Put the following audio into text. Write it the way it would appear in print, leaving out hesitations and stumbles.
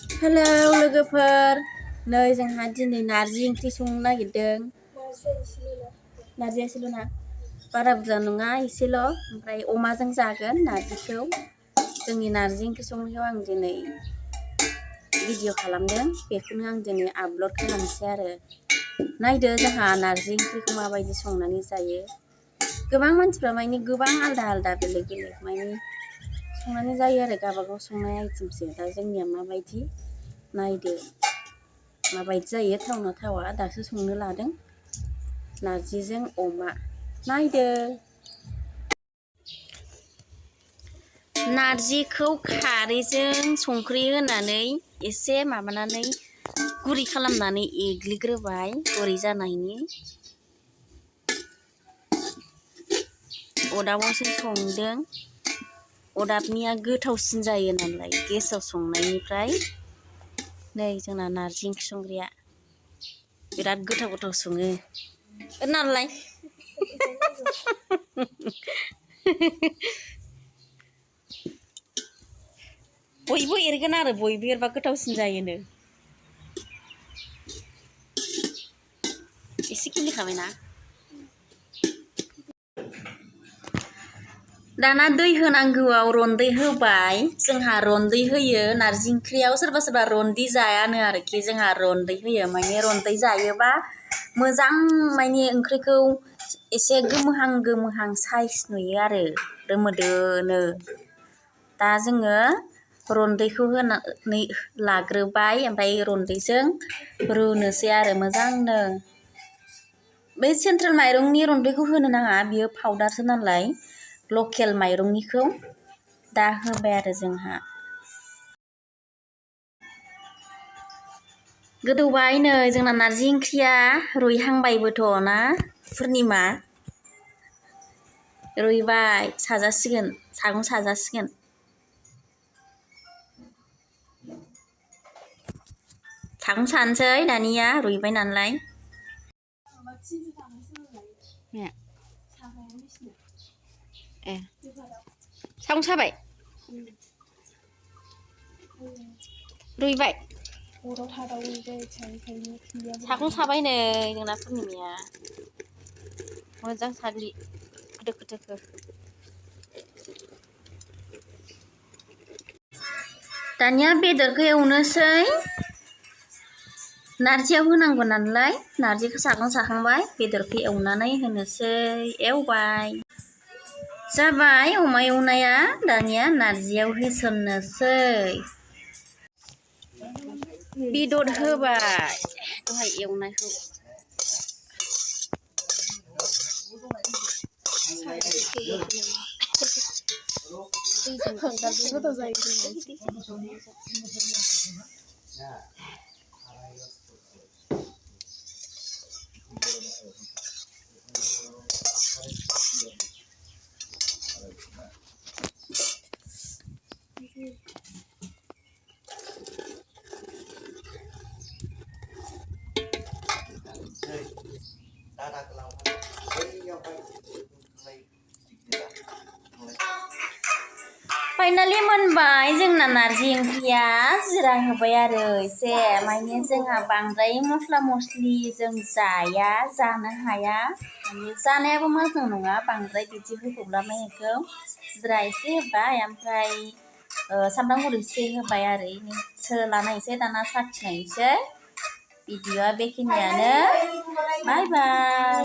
Hello लोगोफोर नै जोंहा दिनै नारजि ओंख्रि संनो नागिरदों। नारजिया एसेल' ना बारा बुरजा नङा एसेल' ओमफ्राय अमाजों जागोन नारजिखौ। जोंनि नारजि ओंख्रि संनायाव आं दिनै भिडिअ खालामदों, बेखौनो आं दिनै आपल'ड खालामनोसै आरो। नायदो जोंहा नारजि ओंख्रिखौ माबायदि संनानै जायो। गोबां मानसिफ्रा माने गोबां आलदा आलदा बेलेग बेलेग माने संनानै जायो आरो गावबागाव संनाय आइटेमसो। दा जोंनिया माबायदि नायदो माबायदि जायो, थावना थावा। दासो संनो लादों नारजिजों अमा, नायदो। नारजिखौ खारैजों संख्रि होनानै एसे माबानानै गुरै खालामनानै एग्लिग्रोबाय गुरै जानायनि। अदाबावसो संदों, अदाबनिया गोथावसिन जायो नालाय गेसाव संनायनिफ्राय। नै जोंना नारजि ओंख्रि संग्राया बिराद गोथाव गोथाव सङो नालाय। बयबो एरगोन आरो बयबो एरबा गोथावसिन जायोनो। एसे खिलिखाबायना। दाना दै होनांगौआव रन्दै होबाय। जोंहा रन्दै होयो नारजि ओंख्रियाव। सोरबा सोरबा रन्दै जायानो आरोखि, जोंहा रन्दै होयो। माने रन्दै जायोबा मोजां माने ओंख्रिखौ एसे गोमोहां गोमोहां साइस नुयो आरो रोमोदोनो। दा जोङो रन्दैखौ होनानै लाग्रोबाय, ओमफ्राय रन्दैजों रुनोसै आरो मोजांनो। बै सेन्ट्रेल माइरंनि रन्दैखौ होनो नाङा, बियो पाउदारसो नालाय। लकेल माइरंनिखौ दा होबाय आरो जोंहा। गोदौबाय नै जोंना नारजि ओंख्रिया रुइहांबायबोथ' ना पुर्निमा? रुइबाय, साजासिगोन, सागं साजासिगोन। सागं सानोसै दानिया रुइबाय नालाय। ए सागं साबाय? रुइबाय? सागं साबाय नै जोंना पुर्निमाया। मोजां साग्लि दोखो दोखो। दानिया बेदरखौ एवनोसै। नारजियाव होनांगौ नालाय नारजिखौ सागं साखांबाय, बेदरखौ एवनानै होनोसै। एवबाय, जाबाय अमा एवनाया। दानिया नारजियाव होसननोसै। बेदर होबाय दहाय एवनायखौ। फाइनालि मोनबाय जोंना नारजि ओंख्रिया। जिरा होबाय आरो एसे, माने जोंहा बांद्राय मस्ला मस्लि जों जाया, जानो हाया। माने जानायाबो मोजां नङा बांद्राय बिदि होफबलाबायनायखौ। जिरा एसे होबाय, ओमफ्राय सामब्राम गुफुर एसे होबाय आरो। सोलानायसै दाना साखिनायसै। भिडिअ'आ बेखिनियानो। बाय बाय।